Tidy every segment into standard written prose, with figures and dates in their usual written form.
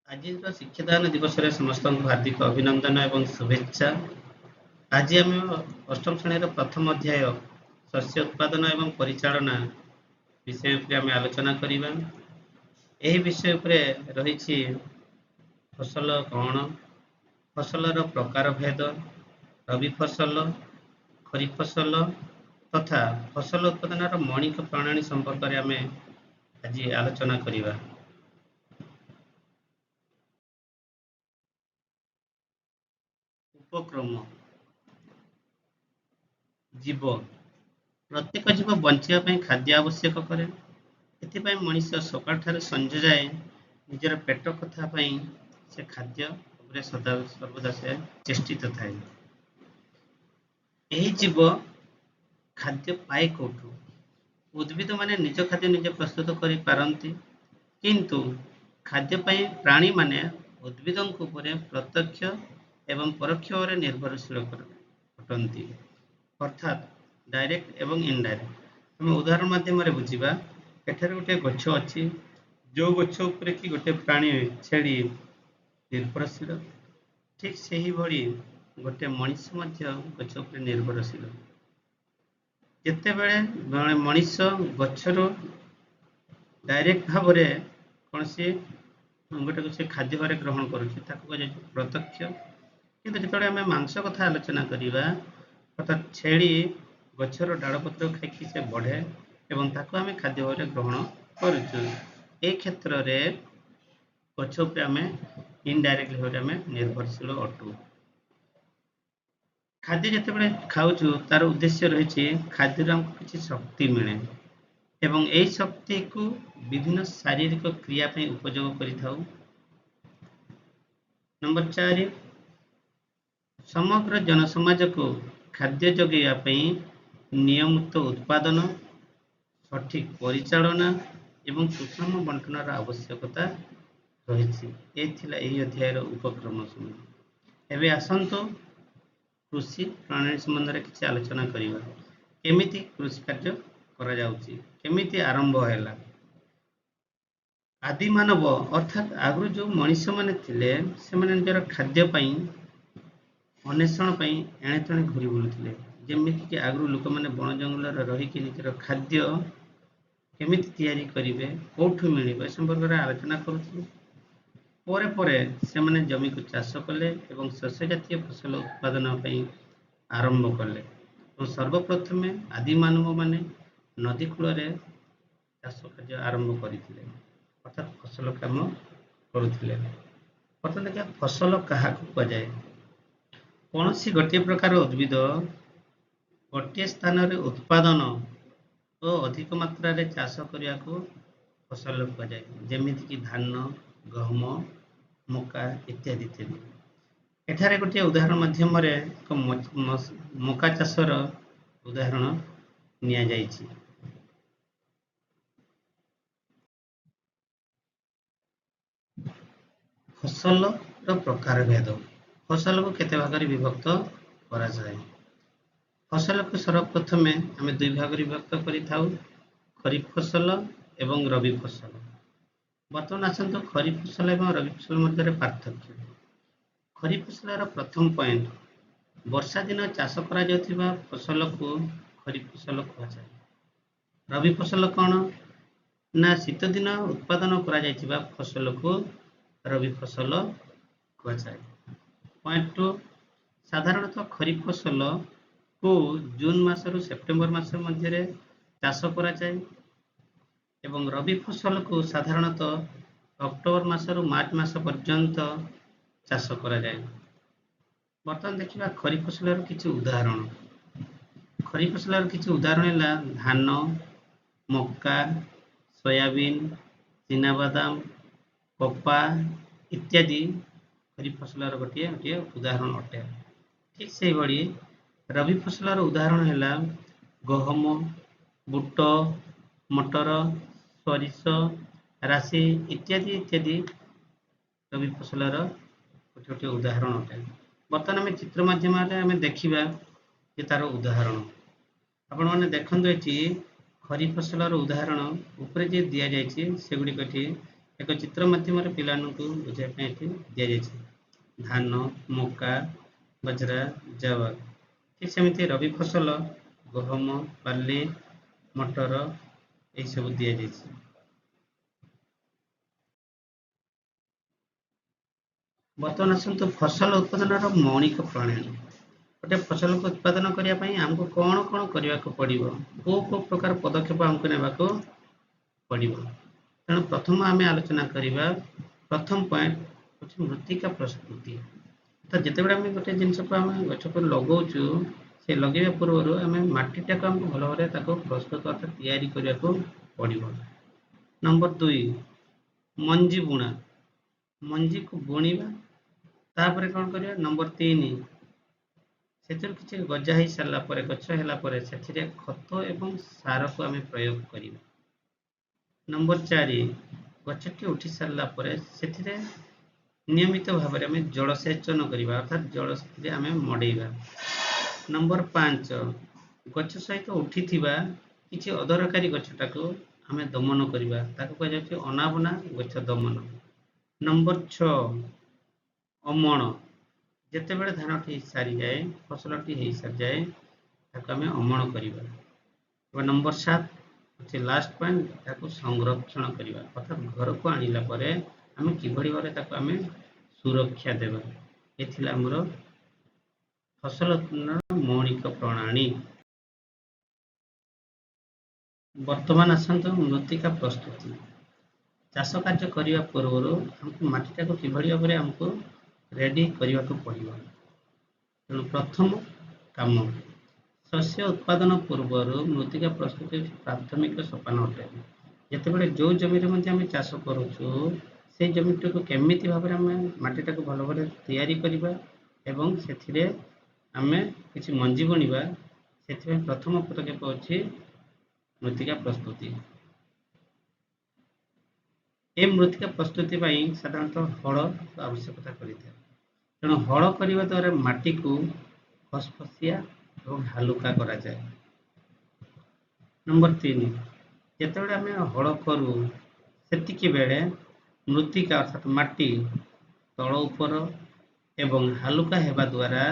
ଆଜିର ଶିକ୍ଷାଦାନ ଦିବସରେ ସମସ୍ତଙ୍କୁ ହାର୍ଦ୍ଦିକ ଅଭିନନ୍ଦନ ଏବଂ ଶୁଭେଚ୍ଛା। ଆଜି ଆମେ ଅଷ୍ଟମ ଶ୍ରେଣୀର ପ୍ରଥମ ଅଧ୍ୟାୟ ଶସ୍ୟ ଉତ୍ପାଦନ ଏବଂ ପରିଚାଳନା ବିଷୟ ଉପରେ ଆମେ ଆଲୋଚନା କରିବା। ଏହି ବିଷୟ ଉପରେ ରହିଛି ଫସଲ କ'ଣ, ଫସଲର ପ୍ରକାର ଭେଦ, ରବି ଫସଲ, ଖରିଫ ଫସଲ ତଥା ଫସଲ ଉତ୍ପାଦନର ମୌଳିକ ପ୍ରଣାଳୀ ସମ୍ପର୍କରେ ଆମେ ଆଜି ଆଲୋଚନା କରିବା। ଉପକ୍ରମ ଜୀବ। ପ୍ରତ୍ୟେକ ଜୀବ ବଞ୍ଚିବା ପାଇଁ ଖାଦ୍ୟ ଆବଶ୍ୟକ କରେ। ଏଥିପାଇଁ ମଣିଷ ସକାଳଠାରୁ ସଞ୍ଜ ଯାଏ ନିଜର ପେଟ କଥା ପାଇଁ ସେ ଖାଦ୍ୟ ଉପରେ ସଦା ସର୍ବଦା ସେ ଚେଷ୍ଟିତ ଥାଏ। ଏହି ଜୀବ ଖାଦ୍ୟ ପାଏ କୋଉଠୁ? ଉଦ୍ଭିଦମାନେ ନିଜ ଖାଦ୍ୟ ନିଜେ ପ୍ରସ୍ତୁତ କରିପାରନ୍ତି, କିନ୍ତୁ ଖାଦ୍ୟ ପାଇଁ ପ୍ରାଣୀମାନେ ଉଦ୍ଭିଦଙ୍କ ଉପରେ ପ୍ରତ୍ୟକ୍ଷ ଏବଂ ପରୋକ୍ଷ ଭାବରେ ନିର୍ଭରଶୀଳ ଅଟନ୍ତି, ଅର୍ଥାତ୍ ଡାଇରେକ୍ଟ ଏବଂ ଇନଡାଇରେକ୍ଟ। ଆମେ ଉଦାହରଣ ମାଧ୍ୟମରେ ବୁଝିବା। ଏଠାରେ ଗୋଟେ ଗଛ ଅଛି, ଯୋଉ ଗଛ ଉପରେ କି ଗୋଟେ ପ୍ରାଣୀ ଛେଳି ନିର୍ଭରଶୀଳ, ଠିକ୍ ସେହିଭଳି ଗୋଟେ ମଣିଷ ମଧ୍ୟ ଗଛ ଉପରେ ନିର୍ଭରଶୀଳ। ଯେତେବେଳେ ଜଣେ ମଣିଷ ଗଛରୁ ଡାଇରେକ୍ଟ ଭାବରେ କୌଣସି ଗୋଟାକୁ ସେ ଖାଦ୍ୟ ଭାବରେ ଗ୍ରହଣ କରୁଛି, ତାକୁ କୁହାଯାଉଛି ପ୍ରତ୍ୟକ୍ଷ। କିନ୍ତୁ ଯେତେବେଳେ ଆମେ ମାଂସ କଥା ଆଲୋଚନା କରିବା, ଅର୍ଥାତ୍ ଛେଳି ଗଛର ଡାଳପତ୍ର ଖାଇକି ସେ ବଢ଼େ ଏବଂ ତାକୁ ଆମେ ଖାଦ୍ୟ ଭାବରେ ଗ୍ରହଣ କରୁଛୁ, ଏ କ୍ଷେତ୍ରରେ ଗଛ ଉପରେ ଆମେ ଇନଡାଇରେକ୍ଟଲି ଭାବରେ ଆମେ ନିର୍ଭରଶୀଳ ଅଟୁ। ଖାଦ୍ୟ ଯେତେବେଳେ ଖାଉଛୁ, ତାର ଉଦ୍ଦେଶ୍ୟ ରହିଛି ଖାଦ୍ୟରୁ ଆମକୁ କିଛି ଶକ୍ତି ମିଳେ ଏବଂ ଏହି ଶକ୍ତିକୁ ବିଭିନ୍ନ ଶାରୀରିକ କ୍ରିୟା ପାଇଁ ଉପଯୋଗ କରିଥାଉ। ନମ୍ବର 4, ସମଗ୍ର ଜନସମାଜକୁ ଖାଦ୍ୟ ଯୋଗାଇବା ପାଇଁ ନିୟମିତ ଉତ୍ପାଦନ, ସଠିକ ପରିଚାଳନା ଏବଂ ସୁଷମ ବଣ୍ଟନର ଆବଶ୍ୟକତା ରହିଛି। ଏ ଥିଲା ଏହି ଅଧ୍ୟାୟର ଉପକ୍ରମ ସମ୍ବନ୍ଧୀ। ଏବେ ଆସନ୍ତୁ କୃଷି ପ୍ରଣାଳୀ ସମ୍ବନ୍ଧରେ କିଛି ଆଲୋଚନା କରିବା। କେମିତି କୃଷି କାର୍ଯ୍ୟ କରାଯାଉଛି, କେମିତି ଆରମ୍ଭ ହେଲା? ଆଦି ମାନବ ଅର୍ଥାତ୍ ଆଗରୁ ଯେଉଁ ମଣିଷମାନେ ଥିଲେ, ସେମାନେ ନିଜର ଖାଦ୍ୟ ପାଇଁ ଅନ୍ୱେଷଣ ପାଇଁ ଏଣେ ତେଣେ ଘୁରି ବୁଲୁଥିଲେ। ଯେମିତିକି ଆଗରୁ ଲୋକମାନେ ବଣ ଜଙ୍ଗଲରେ ରହିକି ନିଜର ଖାଦ୍ୟ କେମିତି ତିଆରି କରିବେ, କୋଉଠୁ ମିଳିବ, ଏ ସମ୍ପର୍କରେ ଆଲୋଚନା କରୁଥିଲେ। ପରେ ପରେ ସେମାନେ ଜମିକୁ ଚାଷ କଲେ ଏବଂ ଶସ୍ୟ ଜାତୀୟ ଫସଲ ଉତ୍ପାଦନ ପାଇଁ ଆରମ୍ଭ କଲେ ଏବଂ ସର୍ବପ୍ରଥମେ ଆଦି ମାନବମାନେ ନଦୀ କୂଳରେ ଚାଷ କାର୍ଯ୍ୟ ଆରମ୍ଭ କରିଥିଲେ, ଅର୍ଥାତ୍ ଫସଲ କାମ କରୁଥିଲେ। ବର୍ତ୍ତମାନ ଦେଖିବା ଫସଲ କାହାକୁ କୁହାଯାଏ। କୌଣସି ଗୋଟିଏ ପ୍ରକାର ଉଦ୍ଭିଦ ଗୋଟିଏ ସ୍ଥାନରେ ଉତ୍ପାଦନ ଓ ଅଧିକ ମାତ୍ରାରେ ଚାଷ କରିବାକୁ ଫସଲ କୁହାଯାଏ, ଯେମିତିକି ଧାନ, ଗହମ, ମକା ଇତ୍ୟାଦି ଇତ୍ୟାଦି। ଏଠାରେ ଗୋଟିଏ ଉଦାହରଣ ମାଧ୍ୟମରେ ଏକ ମକା ଚାଷର ଉଦାହରଣ ନିଆଯାଇଛି। ଫସଲର ପ୍ରକାର ଭେଦ। ଫସଲକୁ କେତେ ଭାଗରେ ବିଭକ୍ତ କରାଯାଏ? ଫସଲକୁ ସର୍ବପ୍ରଥମେ ଆମେ ଦୁଇ ଭାଗରେ ବିଭକ୍ତ କରିଥାଉ, ଖରିଫ ଫସଲ ଏବଂ ରବି ଫସଲ। ବର୍ତ୍ତମାନ ଆସନ୍ତୁ ଖରିଫ ଫସଲ ଏବଂ ରବି ଫସଲ ମଧ୍ୟରେ ପାର୍ଥକ୍ୟ। ଖରିଫ ଫସଲର ପ୍ରଥମ ପଏଣ୍ଟ, ବର୍ଷା ଦିନ ଚାଷ କରାଯାଉଥିବା ଫସଲକୁ ଖରିଫ ଫସଲ କୁହାଯାଏ। ରବି ଫସଲ କ'ଣ ନା ଶୀତ ଦିନ ଉତ୍ପାଦନ କରାଯାଇଥିବା ଫସଲକୁ ରବି ଫସଲ କୁହାଯାଏ। ପଏଣ୍ଟ 2, ସାଧାରଣତଃ ଖରିଫ ଫସଲକୁ ଜୁନ ମାସରୁ ସେପ୍ଟେମ୍ବର ମାସ ମଧ୍ୟରେ ଚାଷ କରାଯାଏ ଏବଂ ରବି ଫସଲକୁ ସାଧାରଣତଃ ଅକ୍ଟୋବର ମାସରୁ ମାର୍ଚ୍ଚ ମାସ ପର୍ଯ୍ୟନ୍ତ ଚାଷ କରାଯାଏ। ବର୍ତ୍ତମାନ ଦେଖିବା ଖରିଫ ଫସଲର କିଛି ଉଦାହରଣ। ଖରିଫ ଫସଲର କିଛି ଉଦାହରଣ ହେଲା ଧାନ, ମକା, ସୋୟାବିନ୍, ଚିନାବାଦାମ, କପା ଇତ୍ୟାଦି ଖରିଫ ଫସଲର ଗୋଟିଏ ଗୋଟିଏ ଉଦାହରଣ ଅଟେ। ଠିକ୍ ସେହିଭଳି ରବି ଫସଲର ଉଦାହରଣ ହେଲା ଗହମ, ବୁଟ, ମଟର, ସୋରିଷ, ରାଶି ଇତ୍ୟାଦି ଇତ୍ୟାଦି ରବି ଫସଲର ଗୋଟିଏ ଗୋଟିଏ ଉଦାହରଣ ଅଟେ। ବର୍ତ୍ତମାନ ଆମେ ଚିତ୍ର ମାଧ୍ୟମରେ ଆମେ ଦେଖିବା ଯେ ତାର ଉଦାହରଣ। ଆପଣମାନେ ଦେଖନ୍ତୁ, ଏଠି ଖରିଫ ଫସଲର ଉଦାହରଣ ଉପରେ ଯେ ଦିଆଯାଇଛି ସେଗୁଡ଼ିକ ଏଠି ଏକ ଚିତ୍ର ମାଧ୍ୟମରେ ପିଲାମାନଙ୍କୁ ବୁଝାଇବା ପାଇଁ ଏଠି ଦିଆଯାଇଛି। ଧାନ, ମକା, ବାଜରା, ଜାୱା। ଠିକ୍ ସେମିତି ରବି ଫସଲ ଗହମ, ବାର୍ଲି, ମଟର ଏହିସବୁ ଦିଆଯାଇଛି। ବର୍ତ୍ତମାନ ଆସନ୍ତୁ ଫସଲ ଉତ୍ପାଦନର ମୌଳିକ ପ୍ରଣାଳୀ। ଗୋଟେ ଫସଲକୁ ଉତ୍ପାଦନ କରିବା ପାଇଁ ଆମକୁ କ'ଣ କ'ଣ କରିବାକୁ ପଡ଼ିବ, କେଉଁ କେଉଁ ପ୍ରକାର ପଦକ୍ଷେପ ଆମକୁ ନେବାକୁ ପଡ଼ିବ। ତେଣୁ ପ୍ରଥମ ଆମେ ଆଲୋଚନା କରିବା, ପ୍ରଥମ ପଏଣ୍ଟ ହେଉଛି ମୃତ୍ତିକା ପ୍ରସ୍ତୁତି। ତ ଯେତେବେଳେ ଆମେ ଗୋଟେ ଜିନିଷକୁ ଆମେ ଗଛକୁ ଲଗାଉଛୁ, ସେ ଲଗେଇବା ପୂର୍ବରୁ ଆମେ ମାଟିଟାକୁ ଆମକୁ ଭଲ ଭାବରେ ତାକୁ ପ୍ରସ୍ତୁତ ଅର୍ଥାତ୍ ତିଆରି କରିବାକୁ ପଡ଼ିବ। ନମ୍ବର 2, ମଞ୍ଜି ବୁଣା। ମଞ୍ଜିକୁ ବୁଣିବା, ତାପରେ କ'ଣ କରିବା? ନମ୍ବର 3, ସେଥିରୁ କିଛି ଗଜା ହେଇସାରିଲା ପରେ, ଗଛ ହେଲା ପରେ ସେଥିରେ ଖତ ଏବଂ ସାରକୁ ଆମେ ପ୍ରୟୋଗ କରିବା। ନମ୍ବର 4, ଗଛଟି ଉଠି ସାରିଲା ପରେ ସେଥିରେ ନିୟମିତ ଭାବରେ ଆମେ ଜଳସେଚନ କରିବା, ଅର୍ଥାତ୍ ଜଳ ସେଥିରେ ଆମେ ମଡ଼େଇବା। ନମ୍ବର 5, ଗଛ ସହିତ ଉଠିଥିବା କିଛି ଅଦରକାରୀ ଗଛଟାକୁ ଆମେ ଦମନ କରିବା, ତାକୁ କୁହାଯାଉଛି ଅନାବନା ଗଛ ଦମନ। ନମ୍ବର 6, ଅମଳ। ଯେତେବେଳେ ଧାନଟି ସାରିଯାଏ, ଫସଲଟି ହେଇସାରିଯାଏ, ତାକୁ ଆମେ ଅମଳ କରିବା। ଏବଂ ନମ୍ବର 7 ହେଉଛି ଲାଷ୍ଟ ପଏଣ୍ଟ, ତାକୁ ସଂରକ୍ଷଣ କରିବା, ଅର୍ଥାତ୍ ଘରକୁ ଆଣିଲା ପରେ ଆମେ କିଭଳି ଭାବରେ ତାକୁ ଆମେ ସୁରକ୍ଷା ଦେବା। ଏ ଥିଲା ଆମର ଫସଲ ଉତ୍ପାଦନର ମୌଳିକ ପ୍ରଣାଳୀ। ବର୍ତ୍ତମାନ ଆସନ୍ତୁ ମୃତ୍ତିକା ପ୍ରସ୍ତୁତି। ଚାଷ କାର୍ଯ୍ୟ କରିବା ପୂର୍ବରୁ ଆମକୁ ମାଟିଟାକୁ କିଭଳି ଭାବରେ ଆମକୁ ରେଡି କରିବାକୁ ପଡ଼ିବ। ତେଣୁ ପ୍ରଥମ କାମ, ଶସ୍ୟ ଉତ୍ପାଦନ ପୂର୍ବରୁ ମୃତ୍ତିକା ପ୍ରସ୍ତୁତି ହେଉଛି ପ୍ରାଥମିକ ସୋପାନ ଅଟେ। ଯେତେବେଳେ ଯେଉଁ ଜମିରେ ମଧ୍ୟ ଆମେ ଚାଷ କରୁଛୁ, ସେଇ ଜମିଟିକୁ କେମିତି ଭାବରେ ଆମେ ମାଟିଟାକୁ ଭଲ ଭାବରେ ତିଆରି କରିବା ଏବଂ ସେଥିରେ ଆମେ କିଛି ମଞ୍ଜି ବୁଣିବା, ସେଥିପାଇଁ ପ୍ରଥମ ପଦକ୍ଷେପ ଅଛି ମୃତ୍ତିକା ପ୍ରସ୍ତୁତି। ଏ ମୃତ୍ତିକା ପ୍ରସ୍ତୁତି ପାଇଁ ସାଧାରଣତଃ ହଳ ଆବଶ୍ୟକତା କରିଥାଏ। ତେଣୁ ହଳ କରିବା ଦ୍ୱାରା ମାଟିକୁ ଫସଫସିଆ ଏବଂ ହାଲୁକା କରାଯାଏ। ନମ୍ବର 3, ଯେତେବେଳେ ଆମେ ହଳ କରୁ ସେତିକି ବେଳେ ମୃତ୍ତିକା ଅର୍ଥାତ୍ ମାଟି ତଳ ଉପର ଏବଂ ହାଲୁକା ହେବା ଦ୍ୱାରା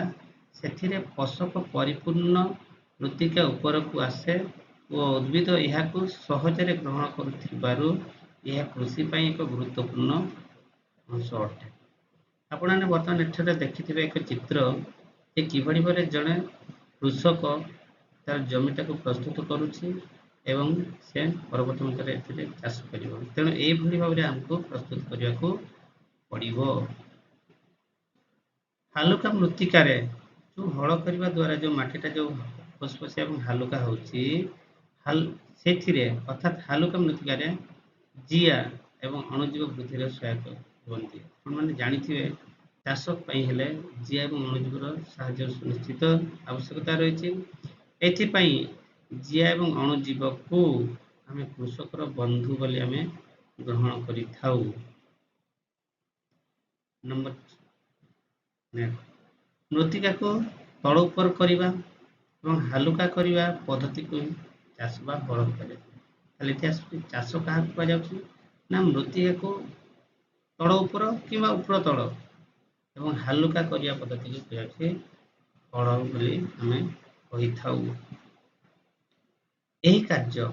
ସେଥିରେ ପୋଷକ ପରିପୂର୍ଣ୍ଣ ମୃତ୍ତିକା ଉପରକୁ ଆସେ ଓ ଉଦ୍ଭିଦ ଏହାକୁ ସହଜରେ ଗ୍ରହଣ କରୁଥିବାରୁ ଏହା କୃଷି ପାଇଁ ଏକ ଗୁରୁତ୍ୱପୂର୍ଣ୍ଣ ଅଂଶ ଅଟେ। ଆପଣମାନେ ବର୍ତ୍ତମାନ ଏଠାରେ ଦେଖିଥିବେ ଏକ ଚିତ୍ର ଯେ କିଭଳି ଭାବରେ ଜଣେ କୃଷକ ତାର ଜମିଟାକୁ ପ୍ରସ୍ତୁତ କରୁଛି ଏବଂ ସେ ପରବର୍ତ୍ତୀ ମୁହୂର୍ତ୍ତରେ ଏଥିରେ ଚାଷ କରିବ। ତେଣୁ ଏଇଭଳି ଭାବରେ ଆମକୁ ପ୍ରସ୍ତୁତ କରିବାକୁ ପଡ଼ିବ। ହାଲୁକା ମୃତ୍ତିକାରେ ଯେଉଁ ହଳ କରିବା ଦ୍ୱାରା ଯେଉଁ ମାଟିଟା ଯେଉଁ ଫସଫସିଆ ଏବଂ ହାଲୁକା ହେଉଛି, ସେଥିରେ ଅର୍ଥାତ୍ ହାଲୁକା ମୃତ୍ତିକାରେ ଜିଆ ଏବଂ ଅଣୁଜୀବ ବୃଦ୍ଧିର ସହାୟକ ହୁଅନ୍ତି। ଆପଣମାନେ ଜାଣିଥିବେ ଚାଷ ପାଇଁ ହେଲେ ଜିଆ ଏବଂ ଅଣୁଜୀବର ସାହାଯ୍ୟ ସୁନିଶ୍ଚିତ ଆବଶ୍ୟକତା ରହିଛି। ଏଥିପାଇଁ ଜିଆ ଏବଂ ଅଣୁଜୀବକୁ ଆମେ କୃଷକର ବନ୍ଧୁ ବୋଲି ଆମେ ଗ୍ରହଣ କରିଥାଉ। ନମ୍ବର ମୃତ୍ତିକାକୁ ତଳ ଉପର କରିବା ଏବଂ ହାଲୁକା କରିବା ପଦ୍ଧତିକୁ ଚାଷ ବା ହଳ କୁହାଯାଏ। ତାହେଲେ ଏଠି ଆସୁଛି ଚାଷ କାହାକୁ କୁହାଯାଉଛି ନା ମୃତ୍ତିକାକୁ ତଳ ଉପର କିମ୍ବା ଉପର ତଳ ଏବଂ ହାଲୁକା କରିବା ପଦ୍ଧତିକୁ କୁହାଯାଉଛି ହଳ ବୋଲି ଆମେ କହିଥାଉ। ଏହି କାର୍ଯ୍ୟ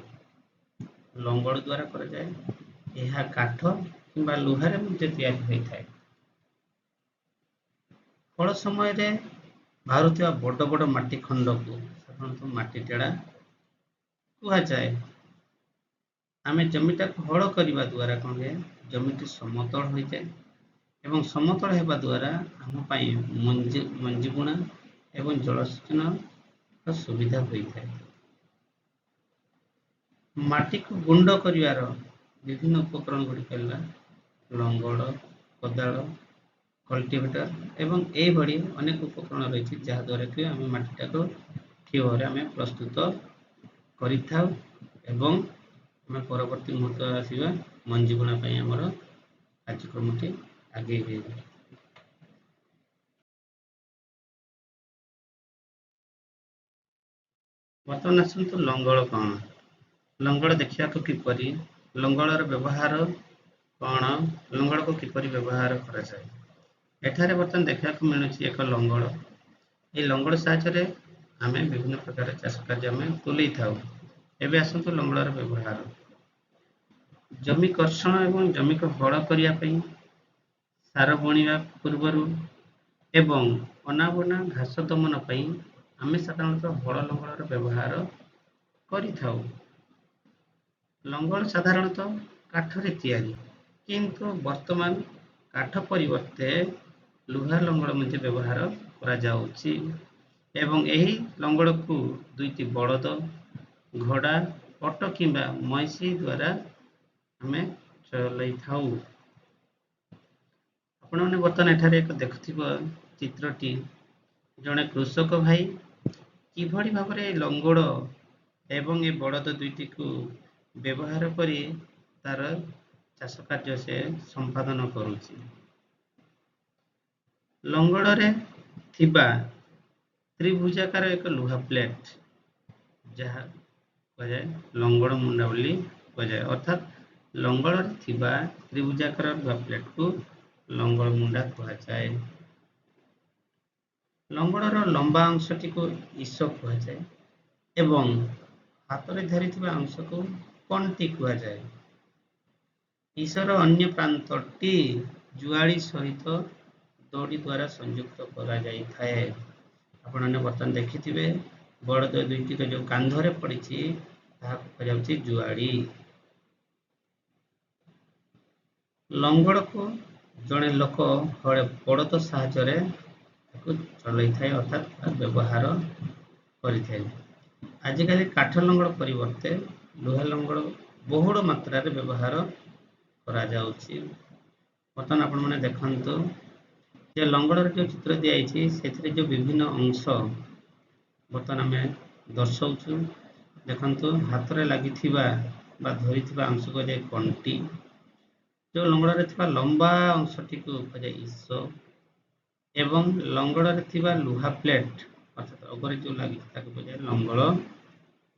ଲଙ୍ଗଳ ଦ୍ୱାରା କରାଯାଏ। ଏହା କାଠ କିମ୍ବା ଲୁହାରେ ମଧ୍ୟ ତିଆରି ହୋଇଥାଏ। ହଳ ସମୟରେ ବାହାରୁଥିବା ବଡ଼ ବଡ଼ ମାଟି ଖଣ୍ଡକୁ ସାଧାରଣତଃ ମାଟି ଟେଡ଼ା କୁହାଯାଏ। ଆମେ ଜମିଟାକୁ ହଳ କରିବା ଦ୍ୱାରା କ'ଣ ହୁଏ, ଜମିଟି ସମତଳ ହୋଇଯାଏ ଏବଂ ସମତଳ ହେବା ଦ୍ୱାରା ଆମ ପାଇଁ ମଞ୍ଜି ବୁଣା ଏବଂ ଜଳସେଚନର ସୁବିଧା ହୋଇଥାଏ। ମାଟିକୁ ଗୁଣ୍ଡ କରିବାର ବିଭିନ୍ନ ଉପକରଣ ଗୁଡ଼ିକ ହେଲା ଲଙ୍ଗଳ, କୋଦାଳ, କଲ୍ଟିଭେଟର ଏବଂ ଏଇଭଳି ଅନେକ ଉପକରଣ ରହିଛି ଯାହାଦ୍ୱାରା କି ଆମେ ମାଟିଟାକୁ ଠିକ୍ ଭାବରେ ଆମେ ପ୍ରସ୍ତୁତ କରିଥାଉ ଏବଂ ଆମେ ପରବର୍ତ୍ତୀ ମୁହୂର୍ତ୍ତ ଆସିବା ମଞ୍ଜି ବୁଣା ପାଇଁ ଆମର କାର୍ଯ୍ୟକ୍ରମଟି ଆଗେଇ ହୋଇଯାଏ। ବର୍ତ୍ତମାନ ଆସନ୍ତୁ ଲଙ୍ଗଳ କ'ଣ, ଲଙ୍ଗଳ ଦେଖିବାକୁ କିପରି, ଲଙ୍ଗଳର ବ୍ୟବହାର କ'ଣ? ଲଙ୍ଗଳକୁ କିପରି ବ୍ୟବହାର କରାଯାଏ? ଏଠାରେ ବର୍ତ୍ତମାନ ଦେଖିବାକୁ ମିଳୁଛି ଏକ ଲଙ୍ଗଳ। ଏହି ଲଙ୍ଗଳ ସାହାଯ୍ୟରେ ଆମେ ବିଭିନ୍ନ ପ୍ରକାର ଚାଷ କାର୍ଯ୍ୟ ଆମେ ତୁଲେଇଥାଉ। ଏବେ ଆସନ୍ତୁ ଲଙ୍ଗଳର ବ୍ୟବହାର। ଜମି କର୍ଷଣ ଏବଂ ଜମିକୁ ହଳ କରିବା ପାଇଁ, ସାର ବୁଣିବା ପୂର୍ବରୁ ଏବଂ ଅନାବନା ଘାସ ଦମନ ପାଇଁ ଆମେ ସାଧାରଣତଃ ହଳ ଲଙ୍ଗଳର ବ୍ୟବହାର କରିଥାଉ। ଲଙ୍ଗଳ ସାଧାରଣତଃ କାଠରେ ତିଆରି, କିନ୍ତୁ ବର୍ତ୍ତମାନ କାଠ ପରିବର୍ତ୍ତେ ଲୁହା ଲଙ୍ଗଳ ମଧ୍ୟ ବ୍ୟବହାର କରାଯାଉଛି ଏବଂ ଏହି ଲଙ୍ଗଳକୁ ଦୁଇଟି ବଳଦ, ଘୋଡ଼ା, ଓଟ କିମ୍ବା ମଇଁଷି ଦ୍ୱାରା ଆମେ ଚଲାଇଥାଉ। ଆପଣମାନେ ବର୍ତ୍ତମାନ ଏଠାରେ ଏକ ଦେଖୁଥିବା ଚିତ୍ରଟି ଜଣେ କୃଷକ ଭାଇ କିଭଳି ଭାବରେ ଲଙ୍ଗଳ ଏବଂ ଏ ବଳଦ ଦୁଇଟିକୁ ବ୍ୟବହାର କରି ତାର ଚାଷ କାର୍ଯ୍ୟ ସେ ସମ୍ପାଦନ କରୁଛି। ଲଙ୍ଗଳରେ ଥିବା ତ୍ରିଭୁଜାକାର ଏକ ଲୁହା ପ୍ଲେଟ୍, ଯାହା କୁହାଯାଏ ଲଙ୍ଗଳ ମୁଣ୍ଡା ବୋଲି କୁହାଯାଏ। ଅର୍ଥାତ୍ ଲଙ୍ଗଳରେ ଥିବା ତ୍ରିଭୁଜାକାର ଲୁହା ପ୍ଲେଟ୍କୁ ଲଙ୍ଗଳ ମୁଣ୍ଡା କୁହାଯାଏ। ଲଙ୍ଗଳର ଲମ୍ବା ଅଂଶଟିକୁ ଇସ କୁହାଯାଏ ଏବଂ ହାତରେ ଧରିଥିବା ଅଂଶକୁ କଣ୍ଟି କୁହାଯାଏ। ଇସର ଅନ୍ୟ ପ୍ରାନ୍ତଟି ଜୁଆଳି ସହିତ ଦଡ଼ି ଦ୍ୱାରା ସଂଯୁକ୍ତ କରାଯାଇଥାଏ। ଆପଣମାନେ ବର୍ତ୍ତମାନ ଦେଖିଥିବେ ବଳଦ ଦୁଇଟିର ଯେଉଁ କାନ୍ଧରେ ପଡ଼ିଛି ତାହାକୁ କୁହାଯାଉଛି ଜୁଆଳି। ଲଙ୍ଗଳକୁ ଜଣେ ଲୋକ ହଳେ ବଳଦ ସାହାଯ୍ୟରେ ତାକୁ ଚଲାଇଥାଏ, ଅର୍ଥାତ୍ ବ୍ୟବହାର କରିଥାଏ। ଆଜିକାଲି କାଠ ଲଙ୍ଗଳ ପରିବର୍ତ୍ତେ ଲୁହା ଲଙ୍ଗଳ ବହୁଳ ମାତ୍ରାରେ ବ୍ୟବହାର କରାଯାଉଛି। ବର୍ତ୍ତମାନ ଆପଣମାନେ ଦେଖନ୍ତୁ ଯେ ଲଙ୍ଗଳର ଯେଉଁ ଚିତ୍ର ଦିଆଯାଇଛି ସେଥିରେ ଯେଉଁ ବିଭିନ୍ନ ଅଂଶ ବର୍ତ୍ତମାନ ଆମେ ଦର୍ଶାଉଛୁ। ଦେଖନ୍ତୁ, ହାତରେ ଲାଗିଥିବା ବା ଧରିଥିବା ଅଂଶ କୁହାଯାଏ କଣ୍ଟି, ଯେଉଁ ଲଙ୍ଗଳରେ ଥିବା ଲମ୍ବା ଅଂଶଟିକୁ କୁହାଯାଏ ଇସ ଏବଂ ଲଙ୍ଗଳରେ ଥିବା ଲୁହା ପ୍ଲେଟ୍ ଅର୍ଥାତ୍ ଅଗରେ ଯେଉଁ ଲାଗିଛି ତାକୁ କୁହାଯାଏ ଲଙ୍ଗଳ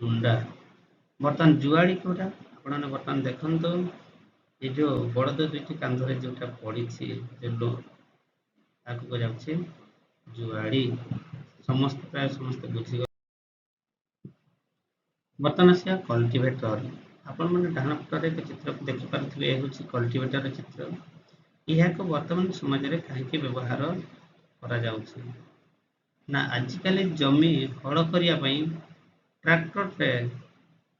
ମୁଣ୍ଡା। ବର୍ତ୍ତମାନ ଜୁଆଳି କେଉଁଟା? ଆପଣମାନେ ବର୍ତ୍ତମାନ ଦେଖନ୍ତୁ ଏ ଯେଉଁ ବଳଦ ଦୁଇଟି କାନ୍ଧରେ ଯେଉଁଟା ପଡ଼ିଛି ତାକୁ କୁହାଯାଉଛି ଜୁଆଳି। ସମସ୍ତେ ପ୍ରାୟ ସମସ୍ତେ ବୁଝିଗଲେ। ବର୍ତ୍ତମାନ ଆସିବା କଲ୍ଟିଭେଟର। ଆପଣମାନେ ଡାହାଣ ପଟରେ ଏକ ଚିତ୍ରକୁ ଦେଖିପାରୁଥିବେ, ଏ ହେଉଛି କଲ୍ଟିଭେଟର ଚିତ୍ର। ଏହାକୁ ବର୍ତ୍ତମାନ ସମାଜରେ କାହିଁକି ବ୍ୟବହାର କରାଯାଉଛି ନା, ଆଜିକାଲି ଜମି ହଳ କରିବା ପାଇଁ ଟ୍ରାକ୍ଟରରେ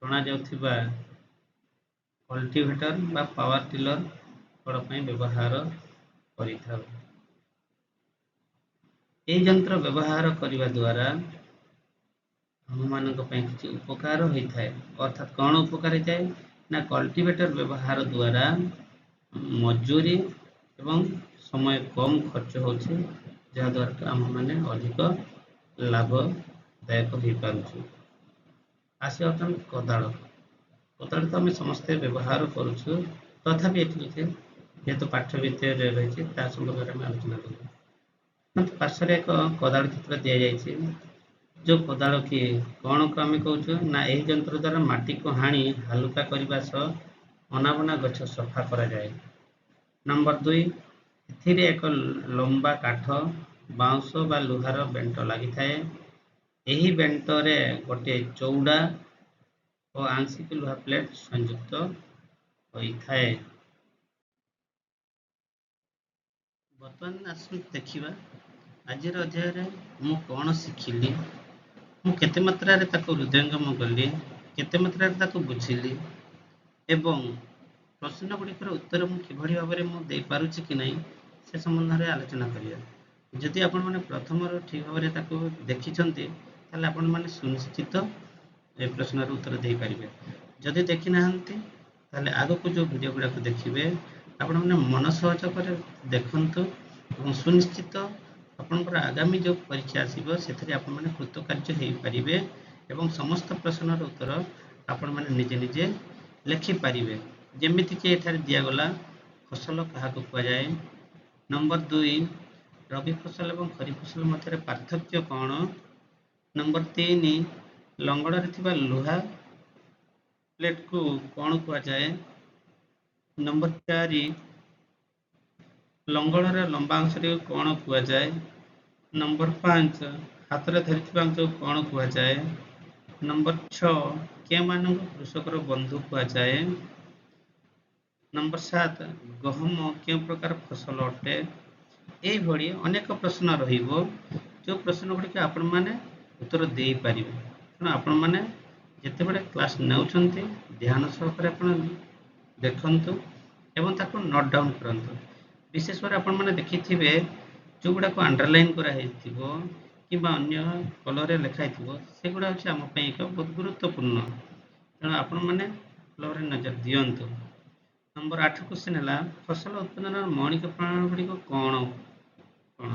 ଟଣାଯାଉଥିବା କଲ୍ଟିଭେଟର ବା ପାୱାର ଟିଲର ହଳ ପାଇଁ ବ୍ୟବହାର କରିଥାଉ। ଏହି ଯନ୍ତ୍ର ବ୍ୟବହାର କରିବା ଦ୍ୱାରା ଆମମାନଙ୍କ ପାଇଁ କିଛି ଉପକାର ହୋଇଥାଏ। ଅର୍ଥାତ୍ କ'ଣ ଉପକାର ହେଇଥାଏ ନା, କଲ୍ଟିଭେଟର ବ୍ୟବହାର ଦ୍ୱାରା ମଜୁରୀ ଏବଂ ସମୟ କମ୍ ଖର୍ଚ୍ଚ ହେଉଛି, ଯାହାଦ୍ୱାରା ଆମେମାନେ ଅଧିକ ଲାଭଦାୟକ ହୋଇପାରୁଛୁ। ଆସିବା ବର୍ତ୍ତମାନ କୋଦାଳ। କୋଦାଳ ତ ଆମେ ସମସ୍ତେ ବ୍ୟବହାର କରୁଛୁ, ତଥାପି ଏଠି କିଛି ଯେହେତୁ ପାଠ୍ୟ ଭିତରେ ରହିଛି ତା ସମ୍ପର୍କରେ ଆମେ ଆଲୋଚନା କରିବା। ପାର୍ଶ୍ୱରେ ଏକ କୋଦାଳ ଚିତ୍ର ଦିଆଯାଇଛି, ଯେଉଁ କୋଦାଳ କି କ'ଣକୁ ଆମେ କହୁଛୁ ନା, ଏହି ଯନ୍ତ୍ର ଦ୍ୱାରା ମାଟିକୁ ହାଣି ହାଲୁକା କରିବା ସହ ଅନାବନା ଗଛ ସଫା କରାଯାଏ। ନମ୍ବର 2, ଏଥିରେ ଏକ ଲମ୍ବା କାଠ, ବାଉଁଶ ବା ଲୁହାର ବେଣ୍ଟ ଲାଗିଥାଏ। ଏହି ବେଣ୍ଟରେ ଗୋଟିଏ ଚଉଡ଼ା ଓ ଆଂଶିକ ଲୁହା ପ୍ଲେଟ୍ ସଂଯୁକ୍ତ ହୋଇଥାଏ। ବର୍ତ୍ତମାନ ଆସନ୍ତୁ ଦେଖିବା ଆଜିର ଅଧ୍ୟାୟରେ ମୁଁ କ'ଣ ଶିଖିଲି, ମୁଁ କେତେ ମାତ୍ରାରେ ତାକୁ ହୃଦୟଙ୍ଗମ କଲି, କେତେ ମାତ୍ରାରେ ତାକୁ ବୁଝିଲି ଏବଂ ପ୍ରଶ୍ନ ଗୁଡ଼ିକର ଉତ୍ତର ମୁଁ କିଭଳି ଭାବରେ ମୁଁ ଦେଇପାରୁଛି କି ନାହିଁ ସେ ସମ୍ବନ୍ଧରେ ଆଲୋଚନା କରିବା। ଯଦି ଆପଣମାନେ ପ୍ରଥମରୁ ଠିକ୍ ଭାବରେ ତାକୁ ଦେଖିଛନ୍ତି ତାହେଲେ ଆପଣମାନେ ସୁନିଶ୍ଚିତ ଏ ପ୍ରଶ୍ନର ଉତ୍ତର ଦେଇପାରିବେ। ଯଦି ଦେଖିନାହାନ୍ତି ତାହେଲେ ଆଗକୁ ଯେଉଁ ଭିଡ଼ିଓ ଗୁଡ଼ାକୁ ଦେଖିବେ ଆପଣମାନେ ମନ ସହଯୋଗରେ ଦେଖନ୍ତୁ ଏବଂ ସୁନିଶ୍ଚିତ ଆପଣଙ୍କର ଆଗାମୀ ଯେଉଁ ପରୀକ୍ଷା ଆସିବ ସେଥିରେ ଆପଣମାନେ କୃତକାର୍ଯ୍ୟ ହୋଇପାରିବେ ଏବଂ ସମସ୍ତ ପ୍ରଶ୍ନର ଉତ୍ତର ଆପଣମାନେ ନିଜେ ନିଜେ ଲେଖିପାରିବେ। ଯେମିତିକି ଏଠାରେ ଦିଆଗଲା ଫସଲ କାହାକୁ କୁହାଯାଏ, ନମ୍ବର 2 ରବି ଫସଲ ଏବଂ ଖରିଫ ଫସଲ ମଧ୍ୟରେ ପାର୍ଥକ୍ୟ କ'ଣ, ନମ୍ବର 3 ଲଙ୍ଗଳରେ ଥିବା ଲୁହା ପ୍ଲେଟ୍କୁ କ'ଣ କୁହାଯାଏ, ନମ୍ବର 4, ଲଙ୍ଗଳର ଲମ୍ବା ଅଂଶଟିକୁ କ'ଣ କୁହାଯାଏ? ନମ୍ବର 5, ହାତରେ ଧରିଥିବା ଅଂଶକୁ କ'ଣ କୁହାଯାଏ? ନମ୍ବର 6, କେଉଁମାନଙ୍କୁ କୃଷକର ବନ୍ଧୁ କୁହାଯାଏ? ନମ୍ବର 7, ଗହମ କେଉଁ ପ୍ରକାର ଫସଲ ଅଟେ? ଏଇଭଳି ଅନେକ ପ୍ରଶ୍ନ ରହିବ, ଯେଉଁ ପ୍ରଶ୍ନ ଗୁଡ଼ିକ ଆପଣମାନେ ଉତ୍ତର ଦେଇପାରିବେ। ତେଣୁ ଆପଣମାନେ ଯେତେବେଳେ କ୍ଲାସ୍ ନେଉଛନ୍ତି, ଧ୍ୟାନ ସହକାରେ ଆପଣ ଦେଖନ୍ତୁ ଏବଂ ତାକୁ ନୋଟ୍ ଡାଉନ୍ କରନ୍ତୁ। ବିଶେଷ କରି ଆପଣମାନେ ଦେଖିଥିବେ, ଯେଉଁଗୁଡ଼ାକୁ ଅଣ୍ଡରଲାଇନ୍ କରାହେଇଥିବ କିମ୍ବା ଅନ୍ୟ କଲର୍ରେ ଲେଖା ହେଇଥିବ, ସେଗୁଡ଼ା ହେଉଛି ଆମ ପାଇଁ ଏକ ବହୁତ ଗୁରୁତ୍ୱପୂର୍ଣ୍ଣ। ତେଣୁ ଆପଣମାନେ ଭଲ ଭାବରେ ନଜର ଦିଅନ୍ତୁ। ନମ୍ବର 8 କ୍ୱେଶ୍ଚନ୍ ହେଲା, ଫସଲ ଉତ୍ପାଦନର ମୌଳିକ ପ୍ରଣାଳୀ ଗୁଡ଼ିକ କ'ଣ କ'ଣ?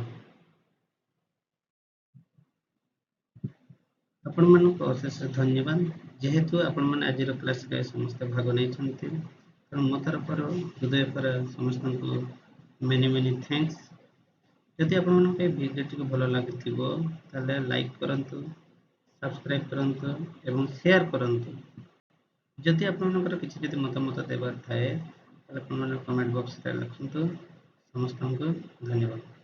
ଆପଣମାନଙ୍କୁ ଅଶେଷ ଧନ୍ୟବାଦ, ଯେହେତୁ ଆପଣମାନେ ଆଜିର କ୍ଲାସ୍ରେ ସମସ୍ତେ ଭାଗ ନେଇଛନ୍ତି। ତେଣୁ ମୋ ତରଫରୁ ହୃଦୟ ପରେ ସମସ୍ତଙ୍କୁ ମେନି ମେନି thanks. ଯଦି ଆପଣମାନଙ୍କୁ ଏହି ଭିଡ଼ିଓଟିକୁ ଭଲ ଲାଗୁଥିବ, ତାହେଲେ ଲାଇକ୍ କରନ୍ତୁ, ସବସ୍କ୍ରାଇବ୍ କରନ୍ତୁ ଏବଂ ସେୟାର କରନ୍ତୁ। ଯଦି ଆପଣମାନଙ୍କର କିଛି ଯଦି ମତାମତ ଦେବାର ଥାଏ, ତାହେଲେ ଆପଣମାନେ କମେଣ୍ଟ ବକ୍ସରେ ଲେଖନ୍ତୁ। ସମସ୍ତଙ୍କୁ ଧନ୍ୟବାଦ।